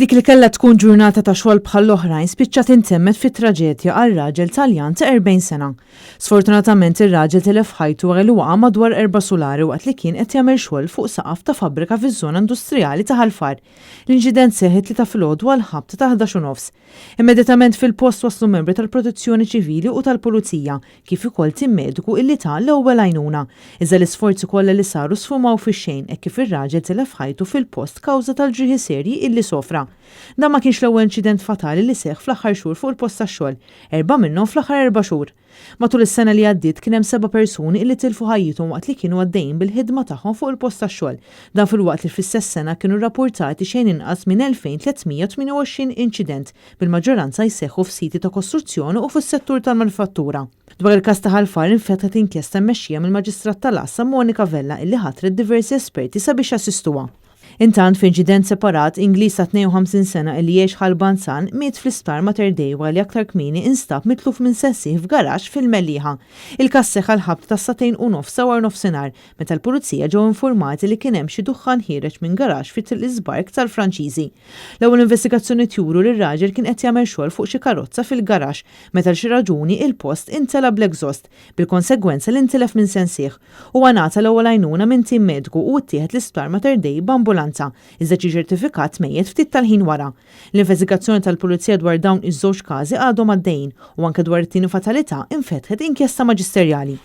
Dik li kellha tkun ġurnata ta' xogħol bħall-oħrajn spiċċat intemmet fi traġedja għal raġel Taljan ta' 40 sena. Sfortunatament ir-raġel tilef ħajtu wara li waqa' madwar erba' sulari waqt li kien qed jagħmel xogħol fuq saqaf ta' fabbrika fiż-żona industrijali ta' Ħal Far. L-inċident seħħ it-Tlieta filgħodu għall-ħabta ta' 11 u nofs. Immedjatament fil-post waslu membri tal-Protezzjoni Ċivili u tal-Pulizija, kif ukoll tim mediku illi ta l-ewwel għajnuna. Iżda l-isforzi kollha li saru sfumaw fix-xejn hekk kif ir-raġel tilef ħajtu fil-post kawża tal-ġrieħi serji illi sofra. Dan ma kienx l-ewwel inċident fatali li seħħ fl-aħħar xhur fuq il-post tax-xogħol, erbgħa minnhom fl-aħħar erba' xhur. Matul is-sena li għaddiet kien hemm seba' persuni illi tilfu ħajjithom waqt li kienu għaddejjin bil-ħidma tagħhom fuq il-post tax-xogħol. Dan filwaqt li fl-istess sena kienu rrappurtati xejn inqas minn 2,328 inċident, bil-maġġoranza jseħħu f'siti ta' kostruzzjoni u fis-settur tal-manifattura. Dwar il-każ ta' Ħal Far infetħet inkjesta mmexxija mill-Maġistrat tal-Għassa Monica Vella illi ħatret diversi esperti sabiex jassistuha. Intant, f'inċident separat, Ingliż ta' 52 sena illi jgħix Ħal Banzan miet fl-Isptar Mater Dei wara li aktar kmieni instab mitluf minn sessih f'garaxx fil-Mellieħa. Il-każ seħħ għall-ħabta tas-sagħtejn u nofs ta' waranofsinhar meta l-Pulizija ġew infurmati li kien hemm xi duħħan ħiereġ minn garaxx fi Triq l-Iżbark tal-Franċiżi. L-ewwel investigazzjonijiet juru li r-raġel kien qed jagħmel xogħol fuq xi karozza fil-garaxx meta għal xi raġuni il-post imtela bl-exhaust, bil-konsegwenza li ntilef minn sensih. Huwa ngħata l-ewwel għajnuna minn tim mediku u ttieħed l-Isptar Mater Dei b'ambulanza, iżda ġie ċertifikat mejjet ftit tal-ħin wara. L-investigazzjoni tal-Pulizija dwar dawn iż-żewġ każi għadhom għaddejjin u anke dwar it-tieni fatalità infetħet inkjesta maġisterjali.